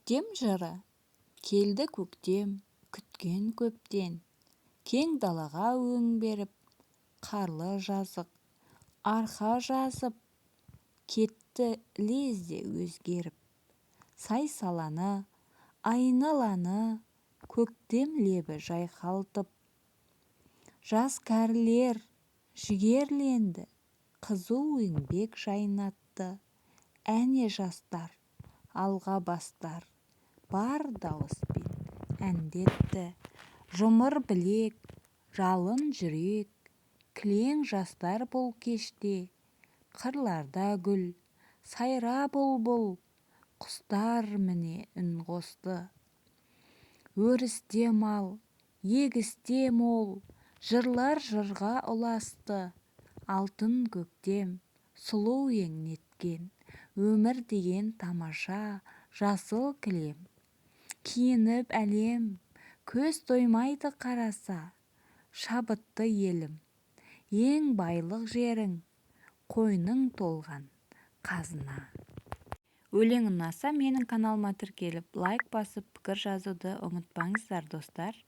Көктем жыры. Келді көктем, күткен көптен, кең далаға өң беріп, қарлы жазық, арқа жазып, кетті лезде өзгеріп. Сай-саланы, айналаны көктем лебі жайқалтып, жас кәрілер жігерленді, қызу еңбек жайнатты. Әне жастар алға бастар, бар дауыспен әндетті. Жұмыр білек, жалын жүрек, кілең жастар бұл кеште. Қырларда гүл, сайра бұлбұл, құстар міне үн қосты. Өрісте мал, егісте мол, жырлар жырға ұласты. Алтын көктем, сұлу ең неткен, өмір деген тамаша, жасыл кілем. Киініп әлем, көз тоймайды қараса, шабытты елім, ең байлық жерің, қойның толған қазына. Өлең ұнаса, менің каналыма тіркеліп, лайк басып, пікір жазуды ұмытпаңыздар, достар.